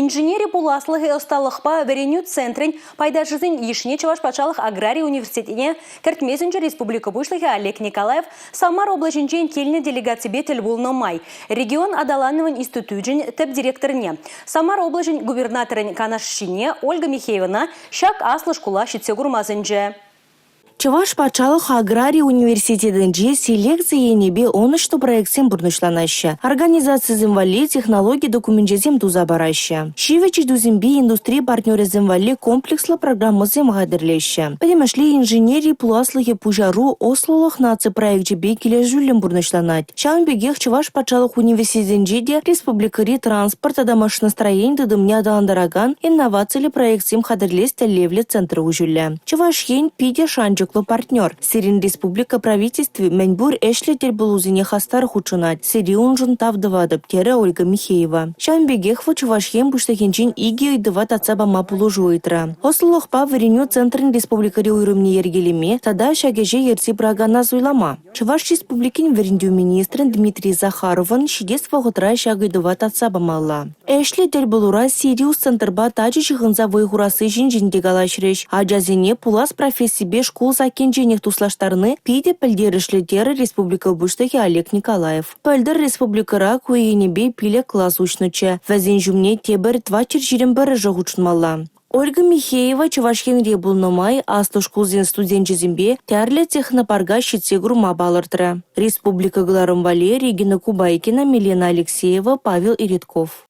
Инженери пуласлӑхӗ ӑсталӑхпа вӗренӳ центрӗн пайташӗсен йышне Чӑваш патшалӑх аграри университетне кӗртме сӗнчӗ республика Пуҫлӑхӗ Олег Николаев Самар облаҫӗнчен килнӗ делегаципе тӗл пулнӑ май. Регион аталанӑвӗн институчӗн тӗп директорне, Самар облаҫӗн губернаторӗн канашҫине Ольга Михеевӑна ҫак аслӑ шкула ҫитсе курма сӗнчӗ. Чӑваш патшалӑх аграри университетӗнче селекци енӗпе ӑнӑҫлӑ проектсем пурнӑҫланаҫҫӗ. Организацисем валли технологи докуменчӗсем туса параҫҫӗ. Ҫивӗч ыйтусемпе индустри партнерӗсем валли комплекслӑ программӑсем хатӗрлеҫҫӗ. Пӗтӗмӗшле инженери пуласлӑхӗ пуҫару ӑслӑлӑх наци проекчӗпе килӗшӳллӗн пурнӑҫланать. Ҫавӑн пекех Чӑваш патшалӑх университетӗнче те республикӑри транспорт тата машиностроени тытӑмне аталантаракан инновациллӗ проектсем хатӗрлес тӗллевлӗ центр уҫӑлӗ. Чӑваш Ен питӗ шанчӑклӑ партнер. Сирӗн республика Правительстви мӗн пур ӗҫлӗ тӗл пулусене хастар хутшӑнать. Сире уншӑн тав тӑватӑп, терӗ Ольга Михеева. Ҫавӑн пекех вӑл Чӑваш Ен Пуҫлӑхӗнчен икӗ ыйтӑва татса пама пулӑшу ыйтрӗ. Ӑслӑлӑхпа вӗренӳ центрӗн республикӑри уйрӑмне йӗркелеме тата ҫак ӗҫе ертсе пыракана суйлама. Чӑваш Республикин вӗрентӳ министрӗн Дмитрий Захаровӑн ҫитес вӑхӑтра ҫак ыйтӑва татса памалла. Ӗҫлӗ тӗл пулура «Сириус» центрпа тачӑ ҫыхӑнса вӑй хурасси ҫинчен те калаҫрӗҫ. Ачасене пулас профессипе шкул саккинченех туслаштарни питӗ пӗлтерӗшлӗ терӗ республика Пуҫлӑхӗ Олег Николаев. Пӗлтӗр республикӑра ку енӗпе 5 класс уҫнӑччӗ. Вӗсен ҫумне тепӗр 421-шӗ хутшӑнмалла. Ольга Михеева Чӑваш Енре пулнӑ май аслӑ шкулсен студенчӗсемпе тӗрлӗ технопарка ҫитсе курма палӑртрӗ. Республика кӑларӑм валли Регина Кубайкина, Милена Алексеева, Павел Иритков.